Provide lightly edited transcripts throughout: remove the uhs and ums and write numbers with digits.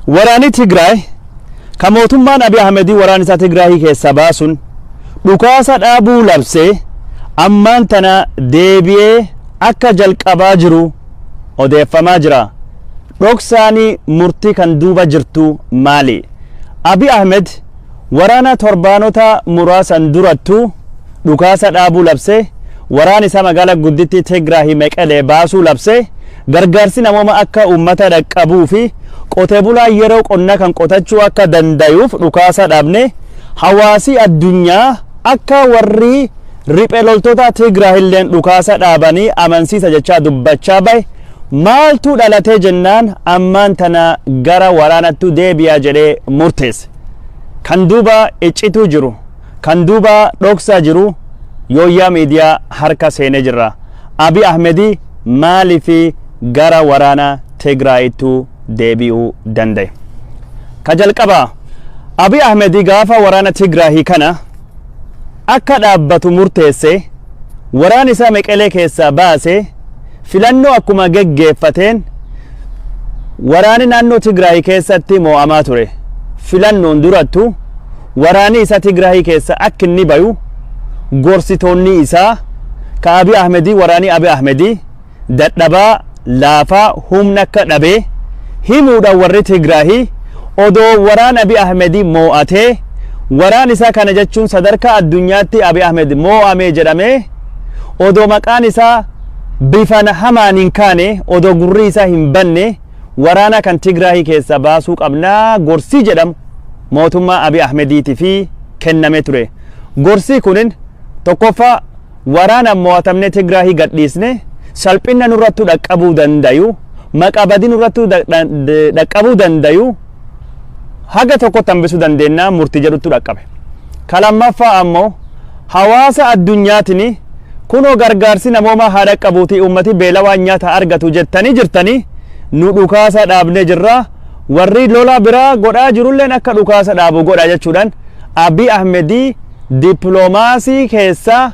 Waraanni Tigraay ka mootummaan Abiy Ahmedii waraan isaa Tigraahii keessaa baasuun dhukaasa dhaabuu labsee ammaan tana deebi'ee akka jalqabaa jiru odeeffamaa jira. Dhoksaanii murtii kan duuba jirtu maali? Abiy Ahmed waraana torbaanota muraasan durattu dhukaasa dhaabuu labsee, waraan isaa magaalaa guddittii Tigraahii Meqelee baasuu labsee, gargaarsi namooma akka uummata dhaqqabuu fi qotee bulaa yeroo qonnaa kan qotachuu akka dandayuuf dhukaasa dhaabne, hawaasi addunyaa akka warri riphee loltoota Tigraahilleen dhukaasa dhaabanii amansiisa jechaa dubbachaa bahe. Maaltu dhalatee jennaan ammaan tana gara waraanattu deebi'a jedhee murteesse. Kan duuba iccituu jiru, kan duuba dhoksaa jiru Yooyyaa Miidiyaa harka seenee jirra. Abiy Ahmedii maaliif gara waraana Tigraayittu deebi'uu danda'e? Ka jalqabaa, Abiy Ahmedii gaafa waraana Tigraahii kana akka dhaabbatu murteesse, waraan isaa Meqelee keessaa baase, filannoo akkuma geggeeffateen waraanni naannoo Tigraay keessatti moo'amaa ture. Filannoon durattu waraanni isaa Tigraay keessa akka inni bayu gorsitoonni isaa ka Abiy Ahmedii, waraanni Abiy Ahmedii dadhabaa laafaa humna akka dhabee himuudhaan, warri Tigraahii odoo waraan Abiy Ahmedii moo'atee, waraan isaa kana jechuun sadarkaa addunyaatti Abiy Ahmed moo'amee jedhamee odoo maqaan isaa bifan hamaan hin kaane, odoo gurri isaa hin banne, waraana kan Tigraahii keessa baasuu qabnaa gorsii jedhamu mootummaa Abiy Ahmediitii fi kennamee ture. Gorsii kunin tokkoffaa, waraana mo'atamne Tigraahii gadhiisne salphina nurrattuu dhaqqabuu dandayu, maqaa badii nurrattuu dhaqqabuu dandayu haga tokkotti hambisuu dandeenya murtii jedhutti dhaqqabe. Ka lammaffaa ammoo, hawaasa addunyaatiin kunoo gargaarsi namoomaa haa dhaqqabuuti uummati beelawaan nyaata argatu jettanii jirtanii, nu dhukaasa dhaabnee jirra, warri lola biraa godhaa jirulleen akka dhukaasa dhaabu godha jechuudhaan Abiy Ahmedii dippiloomaasii keessaa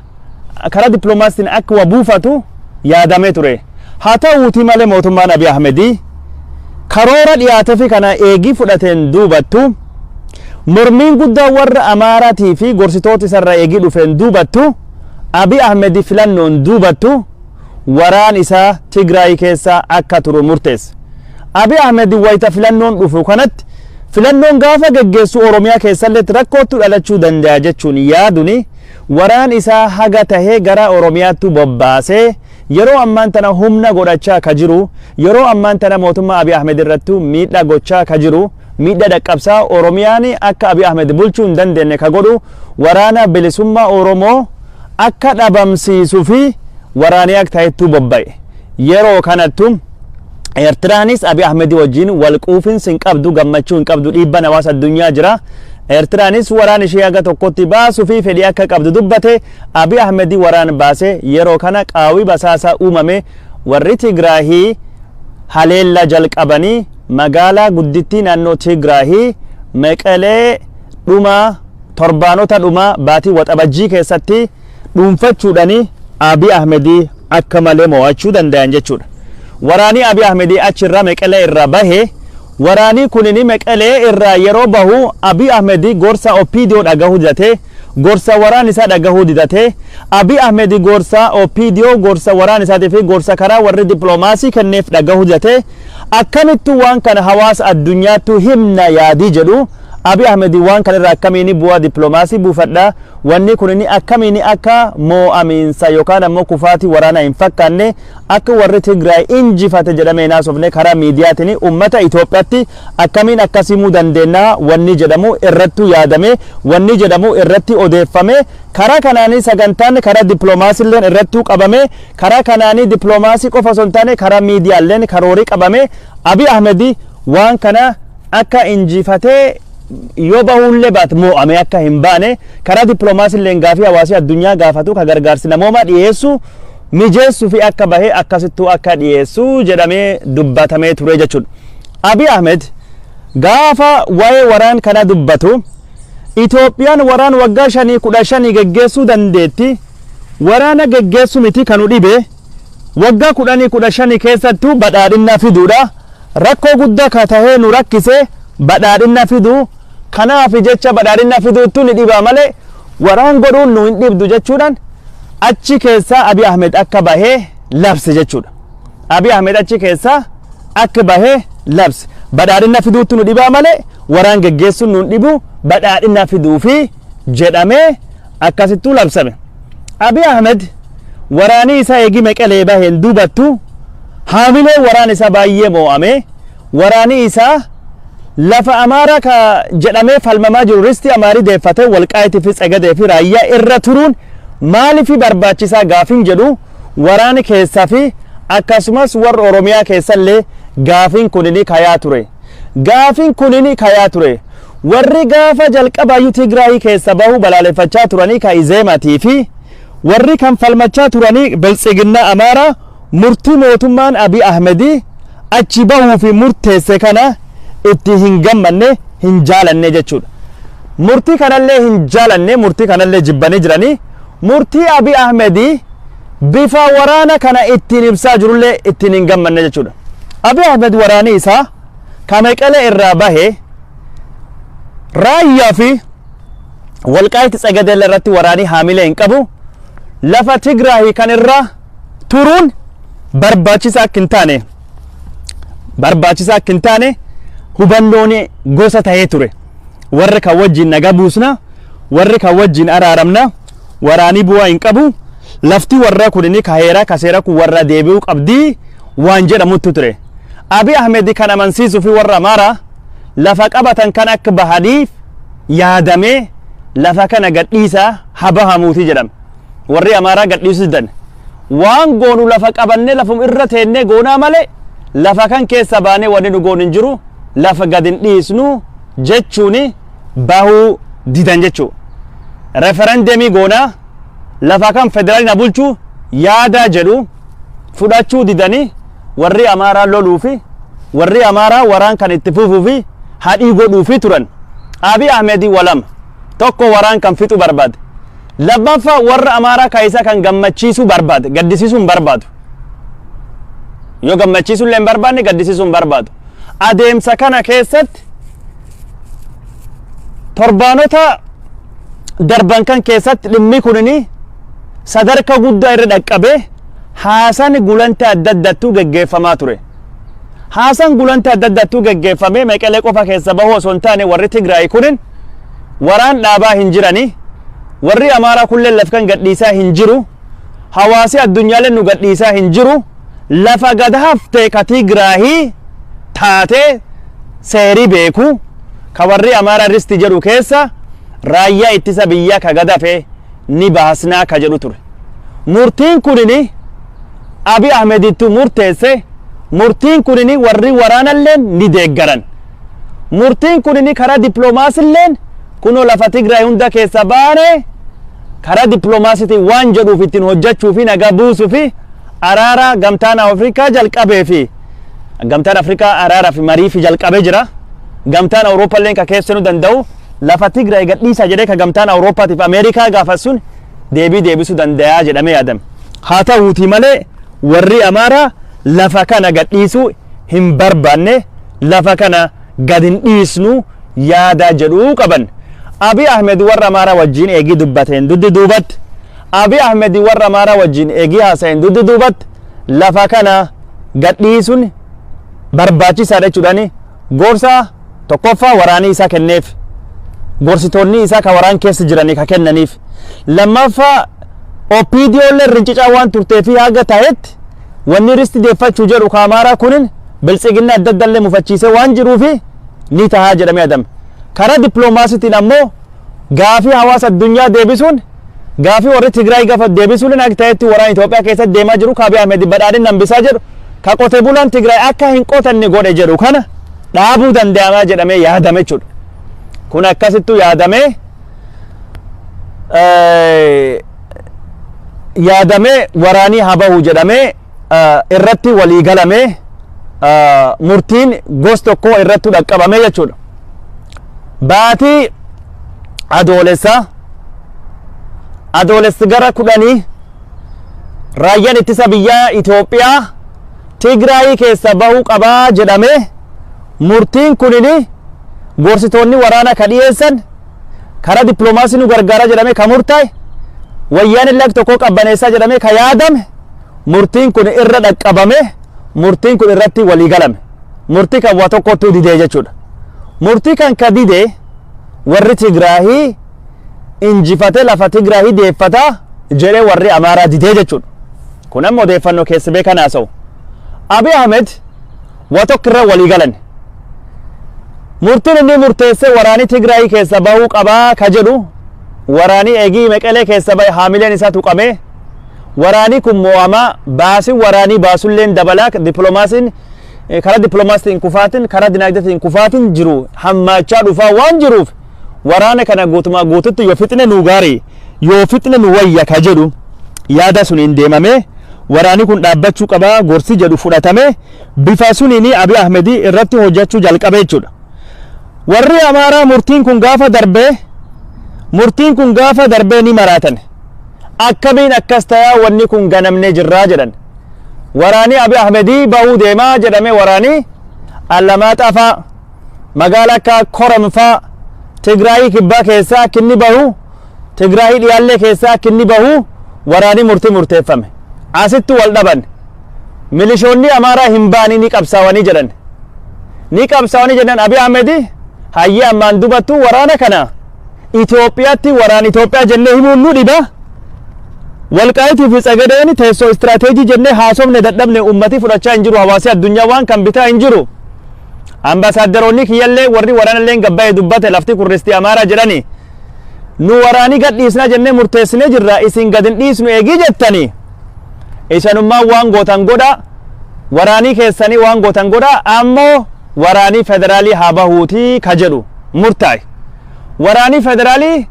karaa dippiloomaasiitiin akka wa buufatu yaadamee ture. Haa ta'uutii malee, mootummaan Abiy Ahmedii karoora dhiyaatee fi kana eegii fudhateen duubattu, mormiin guddaa warra Amaaraatii fi gorsitoota isarraa eegii dhufeen duubattu, Abiy Ahmedii filannoon duubattu waraan isaa Tigraay keessa akka turu murteesse. Abiy Ahmed wayita filannoon dhufu kanatti, filannoon gaafa geggeessu Oromiyaa keessallee rakkootu dhalachuu danda'a jechuun yaaduni, waraan isaa haga tahee gara Oromiyaatti bobbaasee yeroo ammaan tana humna godhachaa ka jiru, yeroo ammaan tana mootummaa Abiy Ahmed irrattu miidhaa gochaa ka jiru, miidhaa dhaqqabsaa, Oromiyaan akka Abiy Ahmed bulchuu hin dandeenye ka godhu, waraana bilisummaa Oromoo akka dhabamsiisuu fi waraanii akka ta'ettuu bobba'e. Yeroo kanattu Eertiraanis Abiy Ahmed wajjin wal quufinsi hin qabdu, gammachuu hin qabdu, dhiibban hawaasa addunyaa jira. Eertiraanis waraan ishee haga tokkotti baasuu fi fedhii akka qabdu dubbate. Abiy Ahmed waraan baase. Yeroo kana qaawwi basaasaa uumame, warri Tigraahii haleella jalqabanii magaalaa guddittii naannoo Tigraahii Meqelee dhuma torbaanota dhuma baatii Waxabajjii keessatti dhuunfachuudhaan Abiy Ahmedii akka malee mo'achuu danda'an jechuudha. Waraanii Abiy Ahmedii achirraa Meqelee irraa bahe. Waraanii kunini Meqelee irraa yeroo bahu Abiy Ahmedii gorsa OPDO dhagahuu didatee, gorsa waraan isaa dhagahuu didatee. Abiy Ahmedii gorsa OPDO, gorsa waraan isaatii fi gorsa karaa warri dippiloomaasii kenneef dhagahuu didatee, akkamittu waan kana hawaasa addunyaattu himna yaadii jedhu, Abiy Ahmedii waan kana irraa akkamiin bu'aa dippiloomaasii buufadha, wanni kunini akkamiin akka moo'amiinsa yookaan ammoo kufaatii waraanaa hin fakkaanne, akka warri Tigraay injifate jedhamee naasofne, karaa miidiyaatiin uummata Itoophiyaatti akkamiin akkasimuu dandeenya wanni jedhamu irrattu yaadame, wanni jedhamu irratti odeeffame. Karaa kanaanii sagantaan karaa dippiloomaasiilleen irrattuu qabame. Karaa kanaanii dippiloomaasii qofa osoo hin taane karaa miidiyaalleen karoorii qabame. Abiy Ahmedii waan kana akka injifatee yoo bahuullee baat moo'ame akka hin baane, karaa dippiloomaasiilleen gaafii hawaasii addunyaa gaafatu ka gargaarsi namoomaa dhiyeessu mijeessuu fi akka bahee akkasittuu akka dhiyeessu jedhamee dubbatamee ture jechuudha. Abiy Ahmed gaafa waa'ee waraan kana dubbatu, Itoophiyaan waraan waggaa 5 15 geggeessuu dandeetti. Waraana geggeessu miti kanu dhibe, waggaa 10 15 keessattuu badhaadhinnaa fiduudha. Rakkoo guddaa ka tahee nu rakkise Badhaadhinna fiduu kanaaf jecha badhaadhinna fiduuttu ni dhibaa malee waraan godhuun nu hin dhibdu jechuudhaan achi keessaa Abiy Ahmed akka bahee labse jechuudha. Abiy Ahmed achi keessaa akka bahee labse. Badhaadhinna fiduuttu nu dhibaa malee waraan geggeessuun nu hin dhibu, badhaadhinna fiduufi jedhamee akkasittuu labsame. Abiy Ahmed waraanii isaa eegi Meqelee baheen duubattu haamilee waraan isaa baay'ee moo'ame. Waraanii isaa lafa Amaaraa ka jedhamee falmamaa jiru ristii Amaarii deeffatee Walqaayitii fi Tsegadee fi Raayyaa irra turuun maaliif barbaachisaa gaafin jedhu waraani keessaa fi akkasumas warra Oromiyaa keessallee gaafiin kunini kayaa ture. Gaafiin kunini kayaa ture. Warri gaafa jalqabaayyuu Tigraayii keessa bahuu balaaleffachaa turanii ka Izeematii fi warri kan falmachaa turanii Biltsiginnaa Amaaraa murtii mootummaan Abiy Ahmedii achi bahuu fi murteesse kana itti hin gammanne, hin jaalanne jechuudha. Murtii kanallee hin jaalanne, murtii kanallee jibbanii jiranii, murtii Abiy Ahmedii bifa waraana kana ittiin ibsaa jirullee ittiin hin gammanne jechuudha. Abiy Ahmed waraanii isaa ka Meqelee irraa bahe Raayyaa fi Walqaayitti Tsegadeella irratti waraanii haamilee hin qabu. Lafa Tigraahii kan irraa turuun barbaachisaa akka hin taane barbaachisaa akka hin taane hubannoon gosa tahee ture. Warri kan wajjin nagaa buusna, warri kan wajjin araaramna, waraanii bu'aa hin qabu. Lafti warra kun inni ka heeraa ka seera kun warra deebi'uu qabdii waan jedhamutti ture. Abiy Ahmed kan amansiisuu fi warra Amaaraa lafa qabatan kan akka bahaniif yaadamee lafa kana gadhiisaa haa bahamuuti jedhame. Warri Amaaraa gadhiisuu didan. Waan goonu lafa qabannee lafum irra teennee goonaa malee lafa kan keessa baanee wanni nu goonu hin jiru, lafa gad hin dhiisnu jechuun bahuu didan jechuudha. Referendemii goonaa lafa kan federaalii na bulchu yaada jedhu fudhachuu didanii warri Amaaraa loluu fi warri Amaaraa waraan kan itti fufuu fi hadhii godhuu fi turan. Abiy Ahmed walama tokko waraan kan fixu barbaade. Lammaffaa warra Amaaraa kaayisa kan gammachiisuu barbaade, gaddisiisuu hin barbaadu. Yoo gammachiisuu illee hin barbaanne, gaddisiisuu hin barbaadu. Adeemsa kana keessatti torbaanota darban kan keessatti dhimmi kunini sadarka guddaa irra dhaqqabee haasan gulanta adda addattuu geggeeffamaa ture. Haasan gulanta adda addattuu geggeeffamee Meqelee qofa keessa bahuu osoo hin taane warri Tigraay kunin waraan dhaabaa hin jirani. Warri Amaaraa kulleen laf kan gadhiisaa hin jiru. Hawaasi addunyaaleen nu gadhiisaa hin jiru. Lafa gad hafte ka Tigraahii taate seerii beeku ka warri Amaaraa risti jedhu keessa raayyaa ittisa biyyaa ka gad hafe ni baasnaa ka jedhu ture. Murtiin kunini Abiy Ahmedittu murteesse. Murtiin kunini warri waraanalleen ni deeggaran. Murtiin kunini karaa dippiloomaasiilleen kunoo lafa Tigraay hunda keessa baane karaa dippiloomaasiitiin waan jedhuuf ittiin hojjechuu fi nagaa buusuu fi araara gamtaan Afrikaa jalqabee fi gamtaan Afrikaa araaraa fi marii fi jalqabee jira. Gamtaan Awurooppaalleen ka keessanuu danda'u lafa Tigraay gadhiisaa jedhee ka gamtaan Awurooppaatiif Ameerikaa gaafa sun deebii deebisuu danda'a jedhamee yaadame. Haa ta'uutii malee warri Amaaraa lafa kana gadhiisuu hin barbaanne, lafa kana gad hin dhiisnu yaada jedhuu qaban. Abiy Ahmed warra Amaaraa wajjin eegii dubbateen duddi duubatti, Abiy Ahmed warra Amaaraa wajjin eegii haasa'een duddi duubatti lafa kana gadhiisuun barbaachisaadha jechuudhaan gorsa tokkoffaa waraanii isaa kenneef, gorsitoonni isaa ka waraan keessa jiranii ka kennaniif, lammaffaa OPDOllee rincicaa waan turtee fi haga ta'etti wanni risti deeffachuu jedhu ka Amaaraa kunin Biltsiginna adda addallee mufachiisee waan jiruufi ni tahaa jedhamee adame. Karaa dippiloomaasiitiin ammoo gaafii hawaasa addunyaa deebisuun, gaafii warri Tigraay gafa deebisuun akka ta'etti waraan Itoophiyaa keessatti deemaa jiru ka Abiy Ahmed badhaadhinni hambisaa jedhu ka qote bulaan Tigraay akka hin qotanne godhe jedhu kana dhaabuu danda'amaa jedhamee yaadame jechuudha. Kun akkasittuu yaadamee yaadamee waraanii haa bahu jedhamee irratti walii galamee murtiin gos tokko irratti dhaqqabame jechuudha. Baatii Adoolessaa, Adoolessi gara 10, raayyaan ittisa biyyaa Itoophiyaa Tigraayii keessa bahuu qabaa jedhamee murtiin kunini Gorsitoonni waraanaa ka dhiyeessan, karaa dippiloomaasii nu gargaara jedhamee ka murtaa'e, wayyaan illee tokko qabbaneessaa jedhamee ka yaadame, murtiin kun irra dhaqqabame, murtiin kun irratti walii galame. Murtii kan waa tokkottuu didee jechuudha. Murtii kan ka didee warri Tigraahii injifatee lafa Tigraahii deeffataa jedhee warri Amaaraa didee jechuudha. Kun amma odeeffannoo keessa beekan haasa'u. Abiy Ahmed waa tokko irra walii galan. Murtiin inni murteessee waraanii Tigraahii keessa bahuu qabaa ka jedhu, waraanii eegii Meqelee keessa bahe haamileen isaa tuqamee, waraanii kun mo'amaa, baasiin waraanii baasulleen dabalaa, dippiloomaasiin karaa dippiloomaasiitiin kufaatiin, karaa dinagdeetiin kufaatiin jiru hammaachaa dhufaa waan jiruuf, waraana kana guutumaa guututti yoo fixne nu gaarii, yoo fixne nu wayya ka jedhu yaada suniin deemamee, waraanni kun dhaabbachuu qabaa gorsi jedhu fudhatame, bifa suniin Abiy Ahmedii irratti hojjechuu jalqabe jechuudha. Warri Amaaraa murtiin kun gaafa darbee ni maraatan. Akkamiin akkas tayaa, wanni kun ganamnee jirraa jedhan. Waraanni Abiy Ahmedii bahuu deemaa jedhame, waraanii Allamaaxaa faa, magaalaa akka Koram faa, Tigraayii kibbaa keessaa akka inni bahu, Tigraayii dhiyaallee keessaa akka inni bahu waraanii murtii murteeffame. Asitti wal dhaban. Milishoonni Amaaraa hin baanii, ni qabsaawanii jedhan. Ni qabsaawanii jedhan. Abiy Ahmed hayyee, ammaan dubattu waraana kana Itoophiyaatti waraan Itoophiyaa jennee himuun nu dhiba. Walqaayitii fi Tsagadeen teessoo istiraateejii jennee haasofne dadhabne, ummati fudhachaa hin jiru, hawaasi addunyaa waan kan bitaa hin jiru. Ambaasaaddaroonni kiyyallee warri waraanallee gabbaa'ee dubbate, lafti kun ristii Amaaraa jedhani. Nu waraanii gadhiisnaa jennee murteessinee jirra, isin gad hin dhiisnu eegii jettani. Isanummaan waan gootan godha, waraanii keessanii waan gootan godha, ammoo waraanii federaalii haa bahuutii ka jedhu murtaa'e. Waraanii federaalii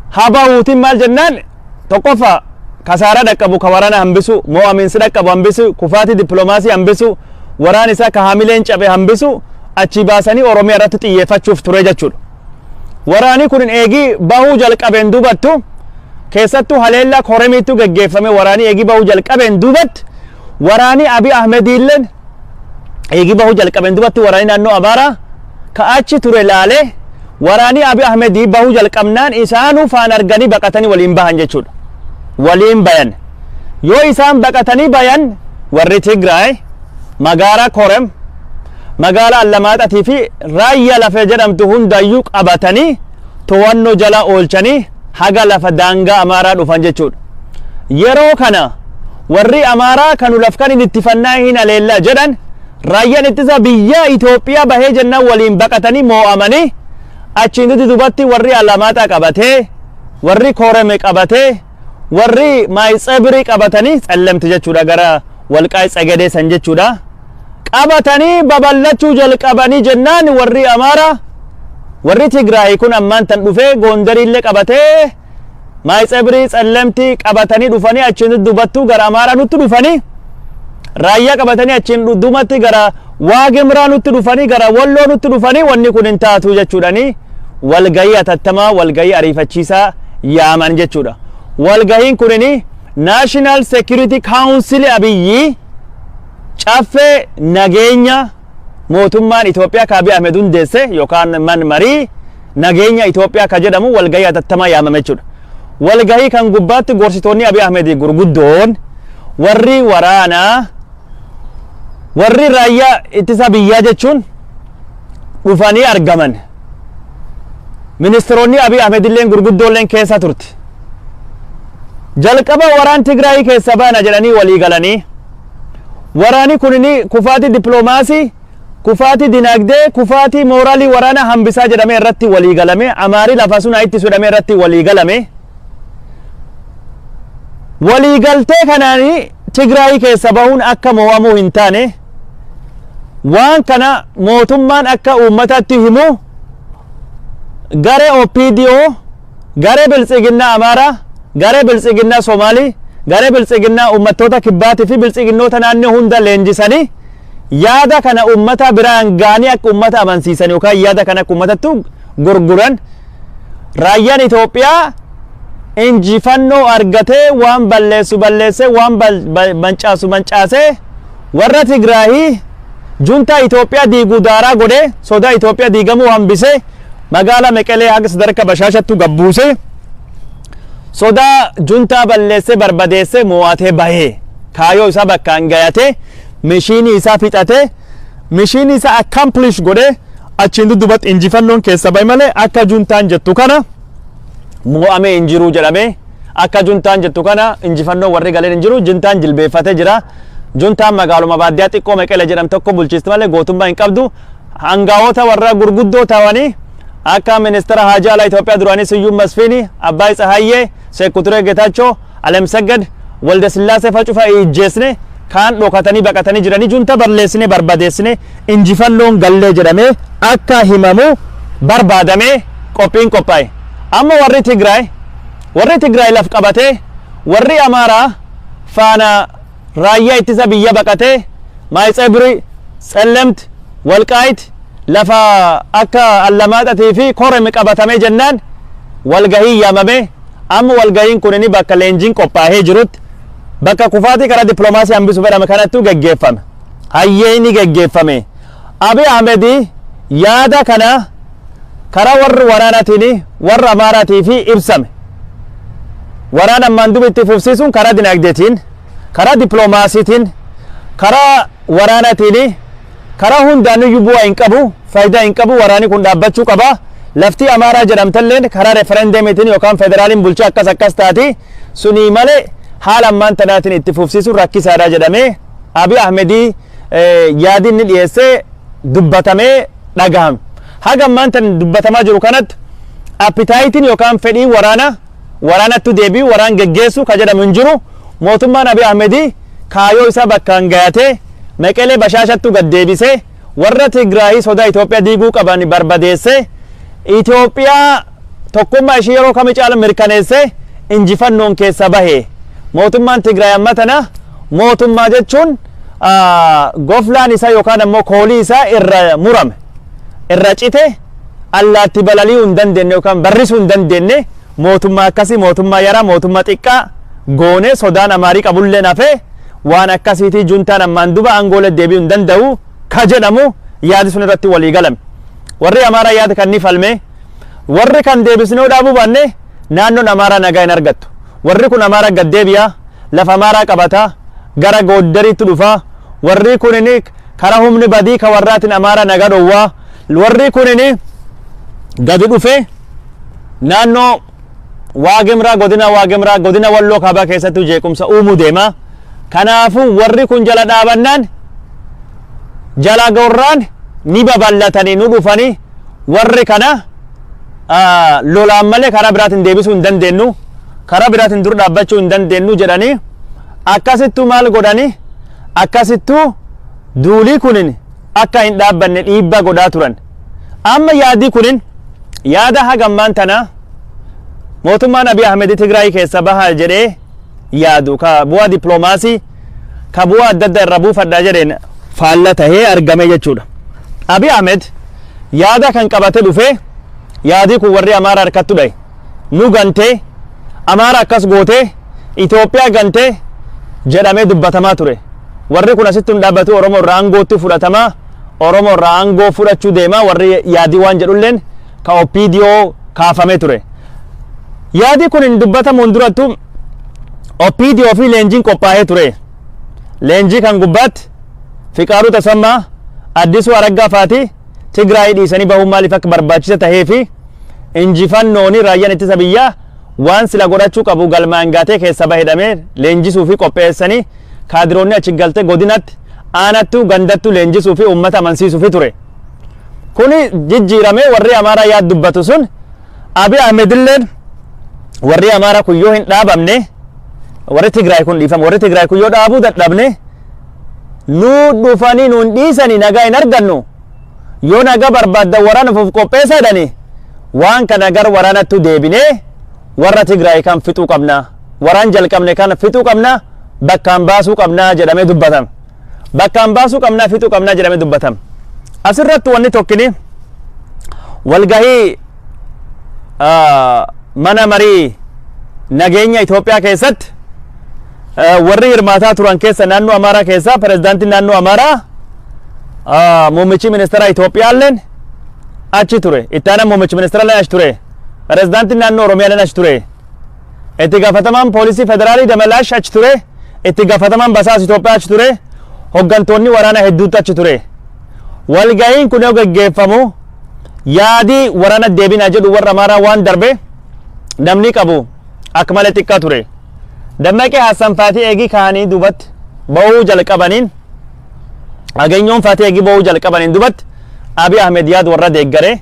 haa bahuutiin maal jennaan, tokkoffaa kasaaraa dhaqqabu ka waraana hambisu, mo'amiinsi dhaqqabu hambisu, kufaatii dippiloomaasii hambisu, waraan isaa ka haamileen cabe hambisu, achi baasanii Oromiyaa irratti xiyyeeffachuuf ture jechuudha. Waraanii kun eegii bahuu jalqabeen dubattu, keessattuu haleellaa Koremiitu geggeeffame, waraanii eegii bahuu jalqabeen duubatti, waraanii Abiy Ahmediilleen eegii bahuu jalqabeen duubatti, waraanii naannoo Amaaraa ka achi ture laalee, waraanii Abiy Ahmedii bahuu jalqabnaan isaanuu faan arganii baqatanii waliin bahan jechuudha. Waliin bayan. Yoo isaan baqatanii bayan, warri Tigraay magaalaa Korem, magaalaa Allamaaxatii fi Raayyaa lafee jedhamtu hundayyuu qabatanii to'annoo jala oolchanii haga lafa daangaa Amaaraa dhufan jechuudha. Yeroo kana warri Amaaraa kanu laf kan hin ittifannaa hin aleellaa jedhan, raayyaan ittisa biyya Itoophiyaa bahee jennaan waliin baqatanii moo'amanii, achiin duti dubatti warri Allamaaxaa qabatee, warri Koreme qabatee, warri Maayitsabirii qabatanii, Tsallamti jechuudha, gara Walqaay Tsagadee san jechuudha. Qabatanii babal'achuu jalqabanii jennaan, warri Amaaraa, warri Tigraay kun ammaan tan dhufee Goondariillee qabatee, Maayitsabirii, Tsallamti qabatanii dhufanii, achiin dubattuu gara Amaaraa nutti dhufanii, raayyaa qabatanii achiin dumatti gara Waaqimraa nutti dhufanii, gara Walloo nutti dhufanii, wanni kun hin taatu jechuudhanii walgahii atattamaa, walgahii ariifachiisaa yaaman jechuudha. Walgahiin kunini National Security Council Abiyyi, caffee nageenya mootummaan Itoophiyaa ka Abiy Ahmed hundeesse yookaan man marii nageenya Itoophiyaa ka jedhamu walgahii atattamaa yaamame jechuudha. Walgahii kan gubbaatti gorsitoonni Abiy Ahmed gurguddoon, warri waraanaa, warri raayyaa ittisa biyyaa jechuun dhufanii argaman. Ministeeronni Abiy Ahmed illeen gurguddoolleen keessa turte. Jalqaba waraan Tigraayii keessa baana jedhanii walii galanii, waraani kunini kufaatii dippiloomaasii, kufaatii dinagdee, kufaatii mooraalii waraana hambisaa jedhamee irratti walii galame, Amaarii lafa sun ittisu jedhamee irratti walii galame. Walii galtee kanaanii Tigraayii keessa bahuun akka mo'amuu hin taane, waan kana mootummaan akka uummatatti himu, garee OPDO, garee Biltsiginnaa Amaaraa, garee Biltsiginnaa Somaalii, garee Biltsiginnaa uummattoota kibbaatii fi biltsiginnoota naannoo hunda leenjisanii, yaada kana uummata biraan ga'anii akka uummata amansiisan yookaan yaada kana akka uummatatti gurguran, raayyaan Itoophiyaa injifannoo argatee waan balleessu balleessee, waan mancaasu mancaasee, warra Tigraahii Juntaa Itoophiyaa diiguu daaraa godhee, sodaa Itoophiyaa diigamuu hambisee, magaalaa Meqelee haga sadarkaa Bashaashattu gabbuusee, sodaa juntaa balleessee barbadeessee mo'atee bahee, kaayoo isaa bakkaan gayatee, mishiinii isaa fixatee, mishiinii isaa accomplish godhee, achiin dudduubatti injifannoon keessa bahe malee akka juntaan jettu kana mo'amee hin jiru jedhamee, akka juntaan jettu kana injifannoo warri galeen hin jiru. Juntaan jilbeeffatee jira. Juntaan magaaluma baadiyyaa xiqqoo Meqele jedhamtu tokko bulchiisti malee gootummaa hin qabdu. Hangaa'ota warra gurguddoo ta'anii akka ministeera haajaa alaa Itoophiyaa duraanii Siyyuum Masfiini, Abbaay Tsahayyee, Seekuturee Getaachoo, Alemseged Walde Sillaasee fa cufa ijjeesne, kaan dhokatanii baqatanii jiranii, junta balleessine barbadeessine injifannoon gallee jedhamee akka himamu barbaadamee qophiin qophaa'e. Amma warri Tigraay laf qabatee, warri Amaaraa faana raayyaa ittisa biyya baqatee, Maayitsebri, Tsellemt, Walqaayit, lafa akka Allamaaxatii fi Korem qabatamee jennaan walgahii yaamame. Amma walgahiin kun inni bakka leenjiin qophaa'ee jirutti, bakka kufaatii karaa dippiloomaasii hambisuu fedhame kanattu geggeeffame. Hayyee, inni geggeeffame. Abiy Ahmed yaada kana karaa warri waraanaatiin warra Amaaraatii fi ibsame. Waraana ammaan duba itti fufsiisuun karaa dinagdeetiin, karaa dippiloomaasiitiin, karaa waraanaatiin, karaa hundaanuyyuu bu'aa hin qabu, faayidaa hin qabu, waraanni kun dhaabbachuu qaba. Lafti Amaaraa jedhamtalleen karaa referendeemiitiin yookaan federaaliin bulchaa akkas akkas taati. Sunii malee haala ammaan tanaatiin itti fufsiisuun rakkisaadha jedhamee Abiy Ahmedii yaadi inni dhiyeessee dubbatamee dhagahame. Haga ammaan tan dubbatamaa jiru kanatti appetite iin yookaan fedhii waraana waraanatti deebi'u, waraan geggeessu ka jedhamu hin jiru. Mootummaan Abiy Ahmedii kaayoo isaa bakkaan gayatee, Meqelee Bashaashattu gad deebisee, warra Tigraayii sodaa Itoophiyaa diiguu qaban barbadeessee, Itoophiyaa tokkummaa ishii yeroo kami caala mirkaneessee injifannoon keessa bahe. Mootummaan Tigraay amma tana mootummaa jechuun goflaan isaa yookaan ammoo koolii isaa irra murame, irra cite, allaatti balali'uu hin dandeenye yookaan barrisuu hin dandeenye, mootummaa akkasii, mootummaa yaraa, mootummaa xiqqaa goone, sodaan Amaarii qabullee nafee waan akkasiitii, juntaan ammaan duba aangoolee deebi'uu hin danda'u ka jedhamu yaadi sun irratti walii galame. Warri Amaaraa yaada kan ni falme, warri kan deebisnee dhaabuu baanne naannoon Amaaraa nagaa hin argattu. Warri kun Amaaraa gad deebi'a, lafa Amaaraa qabata, gara Gooddariitti dhufa. Warri kun karaa humni badii ka warraatiin Amaaraa nagaa dhowwaa. Warri kun gadi dhufe naannoo Waagemraa, godina Waagemraa, godina Walloo Kaabaa keessatti jeequmsa uumuu deema. Kanaafuu warri kun jala dhaabannaan, jala gorraan ni babal'atanii nu dhufanii, warri kana lolaan malee karaa biraatiin deebisuu hin dandeenyu, karaa biraatiin dur dhaabbachuu hin dandeenyu jedhanii, akkasittuu maal godhanii, akkasittuu duulii kunin akka hin dhaabbanne dhiibbaa godhaa turan. Amma yaadii kunin yaada hagammaan tana mootummaan Abiy Ahmed Tigraay keessa baha jedhee yaadu, ka bu'aa dippiloomaasii, ka bu'aa adda addaa irra buufadhaa jedheen faalla tahee argame jechuudha. Abiy Ahmed yaada kan qabate dhufe, yaadii kun warri Amaaraa harkattu dhaye. Nu gantee, Amaara akkas gootee, Itoophiyaa gantee jedhamee dubbatamaa ture. Warri kun asitti hin dhaabbatu, Oromoo irraa aangootti fudhatamaa, Oromoo irraa aangoo fudhachuu deema warri yaadii waan jedhulleen ka OPDO kaafamee ture. Yaadii kun hin dubbatamuun durattu OPDO fi leenjiin qophaa'ee ture. Leenjii kan gubbaatti Fiqaaduu Tasammaa, Addisuu Araggaa faati Tigraay dhiisanii bahuun maaliif akka barbaachisa tahee fi injifannooni raayyaan ittisa biyyaa waan sila godhachuu qabu galmaan gaatee keessa bahedhamee leenjisuu fi qopheessanii, kaadiroonni achi galtee godinatti, aanattu, gandattu leenjisuu fi uummata amansiisuu fi ture. Kuni jijjiiramee warri Amaaraa yaad dubbatu sun, Abiy Ahmed illeen warri Amaaraa kun yoo hin dhaabamne, warri Tigraay kun, dhiifama, warri Tigraay kun yoo dhaabuu dadhabne nu dhufanii nuun dhiisanii nagaa hin argannu, yoo nagaa barbaaddan waraana fuuf qopheessa jedhanii, waan kana gar waraanattu deebinee warra Tigraay kan fixuu qabna, waraan jalqabne kan fixuu qabna, bakkaan baasuu qabna jedhamee dubbatama. Bakkaan baasuu qabna, fixuu qabna jedhamee dubbatama. Asirratti wanni tokkini walgahii mana marii nageenya Itoophiyaa keessatti warri hirmaataa turan keessa naannoo Amaaraa keessaa pirezidaantiin naannoo Amaaraa Muummichi ministeera Itoophiyaalleen achi ture. Itti aanaan muummichi ministeeraalleen achi ture. Pirezidaantiin naannoo Oromiyaalleen achi ture. Itti gaafatamaan poolisii federaalii Damalaash achi ture. Itti gaafatamaan basaasa Itoophiyaa achi ture. Hoggantoonni waraanaa hedduutu achi ture. Walga'iin kun yoo geggeeffamu yaadii waraana deebinaa jedhu warra Amaaraa waan darbe namni qabu akka malee xiqqaa ture. Dammaqee Hassan Faatii eegii kaanii duubatti ba'uu jalqabaniin, Agenyoon Faatii eegii ba'uu jalqabaniin duubatti, Abiy Ahmed yaad warra deeggaree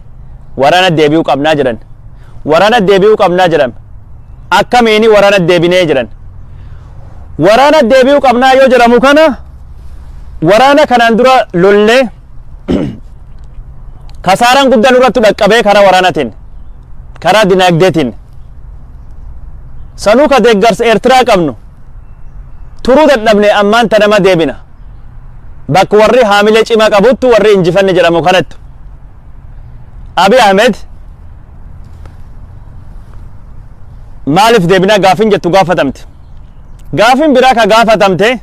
waraana deebi'uu qabnaa jedhan. Waraana deebi'uu qabnaa jedhan. Akkamiini waraana deebinee jedhan. Waraana deebi'uu qabnaa yoo jedhamu kana, waraana kanaan dura lollee kasaaraan guddaan irratti dhaqqabee, karaa waraanaatiin, karaa dinagdeetiin, sanuu ka deeggarsa Eertiraa qabnu turuu dadhabne, ammaan tanama deebina. Bakka warri haamilee cimaa qabuttu, warri injifanne jedhamu kanattu. Abiy Ahmed maaliif deebinaa gaafin jettu gaafatamte. Gaafin biraa ka gaafatamte,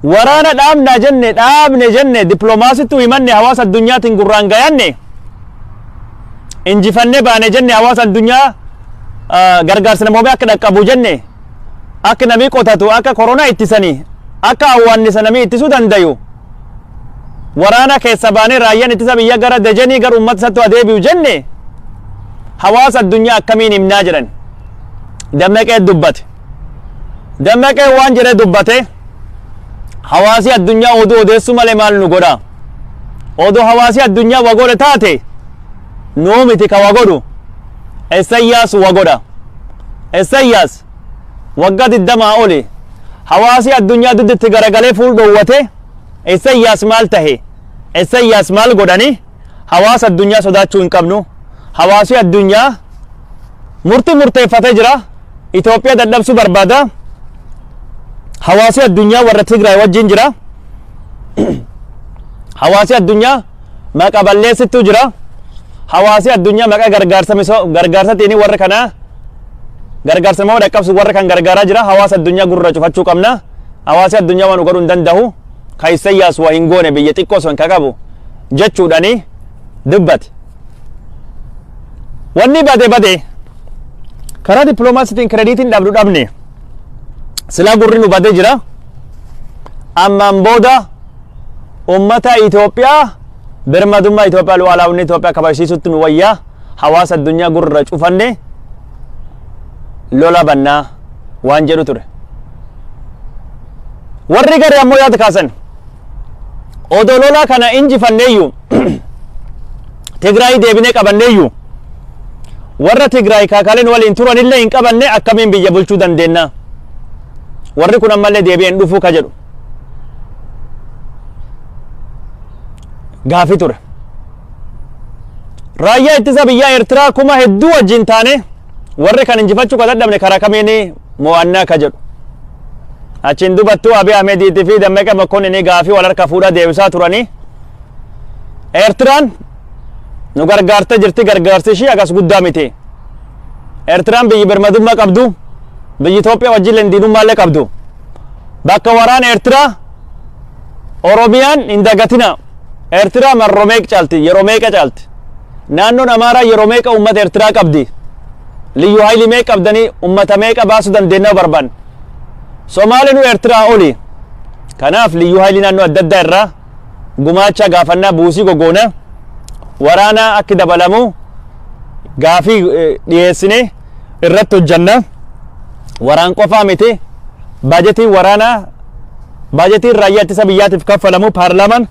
waraana dhaabnaa jenne, dhaabne jenne, dippiloomaasittuu himanne, hawaasa addunyaatiin gurraan gayanne, injifannee baane jenne, hawaasa addunyaa gargaarsa namoomee akka dhaqqabu jenne, akka namii qotatu, akka koronaa ittisanii, akka awwaannisa namii ittisuu dandayu, waraana keessa baanee raayyaan ittisa biyya gara Dejenii gara uummata isatti adeebi'u jenne, hawaasa addunyaa akkamiin himnaa jedhan. Dammaqee dubbate. Dammaqee waan jedhee dubbate, hawaasi addunyaa oduu odeessuu malee maal nu godha? Oduu hawaasi addunyaa wa godhe taate, nuu miti ka wa godhu, Essayyaas wa godha. Essayyaas waggaa 20 oli hawaasi addunyaa dudditti garagalee fuul dhoowwate. Essayyaas maal tahe? Essayyaas maal godhani? Hawaasa addunyaa sodaachuu hin qabnu. Hawaasi addunyaa murtii murteeffatee jira. Itoophiyaa dadhabsuu barbaada. Hawaasi addunyaa warra Tigraay wajjin jira. Hawaasi addunyaa maqa balleessittuu jira. Hawaasi addunyaa maqaa gargaarsa misoo gargaarsatiin warra kanaa gargaarsa nama dhaqqabsu warra kan gargaaraa jira. Hawaasa addunyaa gurra cufachuu qabna. Hawaasi addunyaa waan godhuu hin danda'u. Ka Isayyaas waa hin goone, biyya xiqqoo sun ka qabu jechuudhani dubbate. Wanni bade bade, karaa dippiloomaasiitiin kirediitiin dhabdu dhabne, silaa gurri nu bade jira. Ammaan booda ummata Itoophiyaa, birmadummaa Itoophiyaa, lu'aalaawwanni Itoophiyaa kabajsiisutti nu wayyaa, hawaasa addunyaa gurra cufanne lola bannaa waan jedhu ture. Warri garee ammoo yaada kaasan, odoo lola kana injifanneeyyuu, Tigraay deebinee qabanneeyyuu, warra Tigraay kaakaleen waliin turanillee hin qabanne, akkamiin biyya bulchuu dandeenya? Warri kun ammallee deebi'ee hin dhufuu ka jedhu gaafii ture. Raayyaa ittisa biyyaa Eertiraa kuma hedduu wajjin taane warri kan injifachuu ka dadhabne karaa kamiin mo'annaa ka jedhu. Achiin dubattuu Abiy Ahmediitii fi Dammeqa Mokonninii gaafii wal harka fuudhaa deebisaa turanii. Eertiraan nu gargaartee jirti, gargaarsi ishii agas guddaa miti. Eertiraan biyyi birmadummaa qabdu, biyyi Itoophiyaa wajjin leendiinummaallee qabdu. Bakka waraana Eertiraa Oromiyaan hin dagatina. Eertiraa marroo meeqa caalti? Yeroo meeqa caalti? Naannoon Amaaraa yeroo meeqa uummata Eertiraa qabdi? Liyyu haayilii meeqa qabdanii uummata meeqa baasuu dandeenya barbaan? Somaaleen Eertiraa oli. Kanaaf liyyuu haayilii naannoo adda addaa irraa gumaacha gaafannaa, buusii gogoona, waraana akki dabalamu gaafii dhiyeessine irratti hojjanna. Waraan qofaa miti, baajetiin waraanaa, baajetiin raayyaa ittisa biyyaatiif kaffalamu paarlaamaan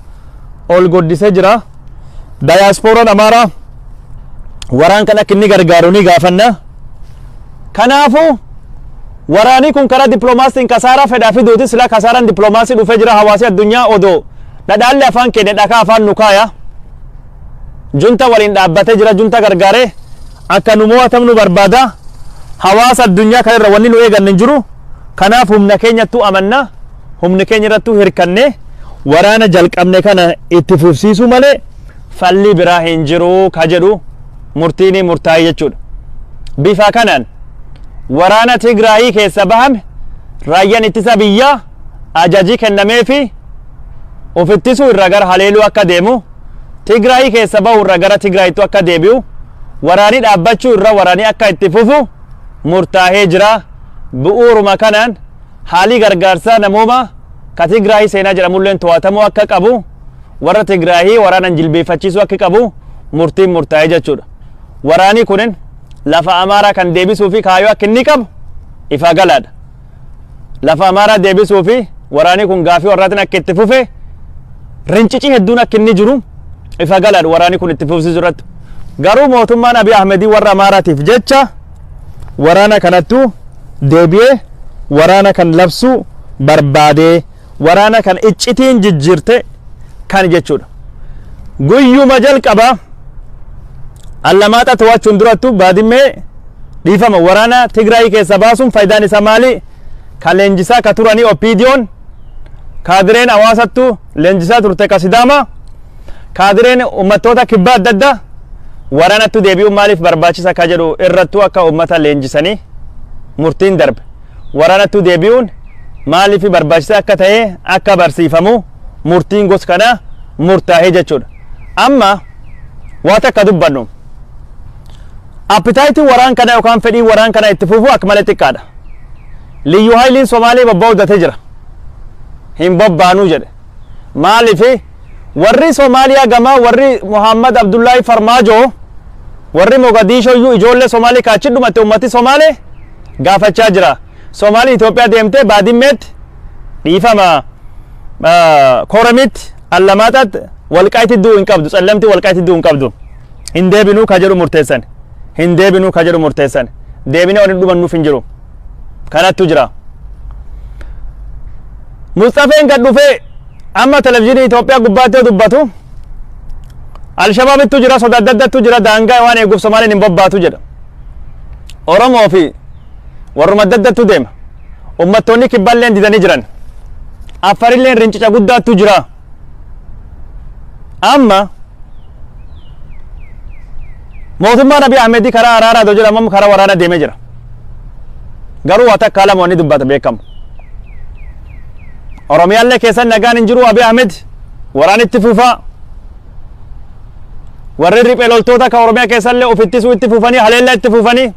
ol guddisee jira. Dayaaspooraan Amaaraa waraan kan akka inni gargaaru ni gaafanna. Kanaafuu waraanii kun karaa dippiloomaasiin kasaaraa fedhaa fiduuti, sila kasaaraan dippiloomaasii dhufee jira. Hawaasi addunyaa odoo dhadhaalli afaan keenya dhakaa afaan nu kaaya. Junta waliin dhaabbatee jira, junta gargaaree akka nu mo'atamnu barbaada. Hawaasa addunyaa kanarra wanni nu eeganne hin jiru. Kanaaf humna keenyattuu amanna. Humni keenya irrattuu hirkanne waraana jalqabne kana itti fufsiisuu malee falli biraa hin jiru ka jedhu murtiin murtaa'e jechuudha. Bifa kanaan waraana Tigraayii keessa bahame, raayyaan ittisa biyyaa ajajii kennameefi Of ittisuu irraa gara haleeluu akka deemu, Tigraayii keessa bahu irraa gara Tigraayittu akka deebi'u, waraanii dhaabbachuu irra waraanii akka itti fufu murtaahee jira. Bu'uuruma kanaan haalii gargaarsaa namooma ka Tigraayii seenaa jedhamulleen to'atamuu akka qabu, warra Tigraayii waraanan jilbeeffachiisuu akka qabu murtiin murtaa'ee jechuudha. Waraanii kunin lafa Amaaraa kan deebisuu fi kaayoo akka inni qabu ifa galaadha. Lafa Amaaraa deebisuu fi waraanii kun gaafii warraatiin akka itti fufe, rincici hedduun akka inni jiru ifa galaadha waraanii kun itti fufsiisuu irratti. Garuu mootummaan Abiy Ahmedii warra Amaaraatiif jecha waraana kanattu deebi'ee waraana kan labsuu barbaadee, waraana kan iccitiin jijjiirte kan jechuudha. Guyyuma jalqabaa Allamaaxa to'achuun durattu Baadimmee, dhiifama, waraana Tigraay keessa baasuun faayidaan isaa maali? Ka leenjisaa ka turanii OPDO'n kaadireen hawaasattu leenjisaa turte, ka Sidaama, kaadireen uummattoota kibbaa adda addaa waraanattu deebi'uun maaliif barbaachisa ka jedhu irrattuu akka uummata leenjisanii murtiin darbe. Waraanattu deebi'uun maaliif barbaachisa akka ta'e akka barsiifamu murtiin gos kanaa murtaa'ee jechuudha. Amma waa takka dubbannu. Appetite iin waraan kana yookaan fedhiin waraan kana itti fufuu akka malee xiqqaadha. Liyyuu Haayiliin Somaalee bobba'uu datee jira. Hin bobbaanuu jedhe. Maaliif? Warri Somaaliyaa gamaa, warri Muhammad Abdullaahi Farmaajoo, warri Mogadishoo iyyuu ijoollee Somaalii kaachi dhumate ummati Somaalee gaafachaa jira. Somaalii Itoophiyaa deemtee Baadimmeetti, dhiifama, Koramitti, Allamaaxaatti, Walqaayitti du'uu hin qabdu, Tsallamtii Walqaayitti du'uu hin qabdu. Hin deebinuu ka jedhu murteessan. Hin deebinuu ka jedhu murteessan. Deebinee waliin dhumannuuf hin jiru. Kanattu jira. Mustafeen gad dhufee amma televizyiinii Itoophiyaa gubbaatti yoo dubbatu, Alshabaabittu jira, soda adda addaattu jira, daangaa waan eeguuf Somaaliin hin bobbaatu jedha. Oromoo fi warruma adda addaattu deema. Uummattoonni kibballeen didanii jiran. Affarilleen rincica guddaattu jira. Amma mootummaan Abiy Ahmedii karaa araaraa otoo jedhamu karaa waraanaa deemee jira. Garuu waa takkaa lama wanni dubbata beekamu. Oromiyaallee keessan nagaan hin jiru. Abiy Ahmed waraan itti fufaa. Warri riphee loltoota kan Oromiyaa keessallee of ittisuu itti fufanii, haleellaa itti fufanii,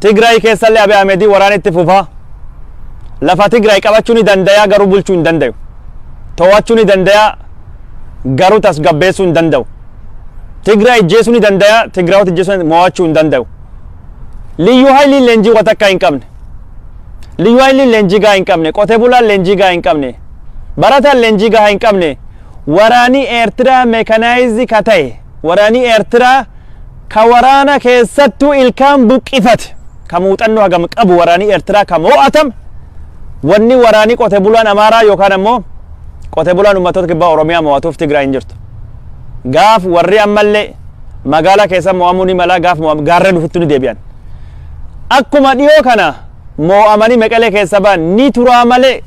Tigraay keessallee Abiy Ahmedii waraan itti fufaa. Lafa Tigraay qabachuu ni danda'a, garuu bulchuu hin danda'u. To'achuu ni danda'a, garuu tasgabbeessuu hin danda'u. Tigraay ijjeesuu ni danda'a, Tigraawota ijjeesuu, mo'achuu hin danda'u. Liyyuu Haayiliin leenjii waan takkaa hin qabne. Liyyuu Haayiliin leenjii gahaa hin qabne. Qotee bulaan leenjii gahaa hin qabne. Barataan leenjii gahaa hin qabne. Waraanii Eertiraa mechanized ka ta'e, waraanii Eertiraa ka waraana keessattuu ilkaan buqqifate, ka muuxannoo hagam qabu, waraanii Eertiraa ka mo'atame, wanni waraanii qote bulaan Amaaraa yookaan ammoo qote bulaan uummattoota kibbaa Oromiyaa mo'atuuf Tigraay hin jirtu. Gaaf warri ammallee magaalaa keessa mo'amuu ni mala, gaaf mo'am gaarreen ofitti ni deebi'an. Akkuma dhiyoo kana mo'amanii Meqelee keessa ba'an ni turaa malee,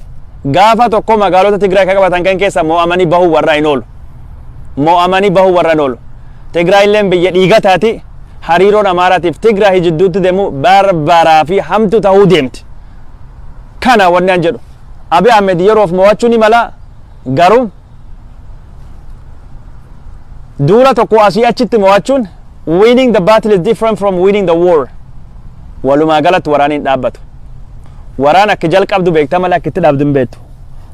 gaafa tokko magaalota Tigraay kan qabatan kan keessa mo'amanii bahuu warra hin oolu. Mo'amanii bahuu warra hin oolu. Tigraay illeen biyya dhiiga taati. Hariiroon Amaaraatiif Tigraay jidduutti deemu barbaraa fi hamtu ta'uu deemti. Kana wanni an jedhu. Abiy Ahmed yeroof mo'achuu ni mala, garuu duula tokko asii achitti mo'achuun, winning the battle is different from winning the war. Walumaa galatti waraanni hin dhaabbatu. Waraan akka jalqabdu beekta malee akka itti dhaabdu hin beektu.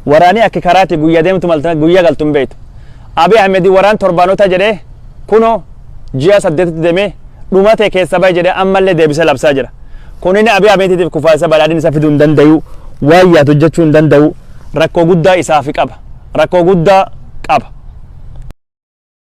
Waraanni akka karaatti guyyaa deemtu malta guyyaa galtu hin beektu. Abiy Ahmed waraan torbaanota jedhee kunoo ji'a 8tti deemee dhumate keessa bahe jedhee ammallee deebisee labsaa jira. Kunin Abiy Ahmediitiif kufaa isa badhaadhina isa fiduu hin danda'u. Waan yaadu hojjechuu hin danda'u. Rakkoo guddaa isaaf qaba. Rakkoo guddaa qaba.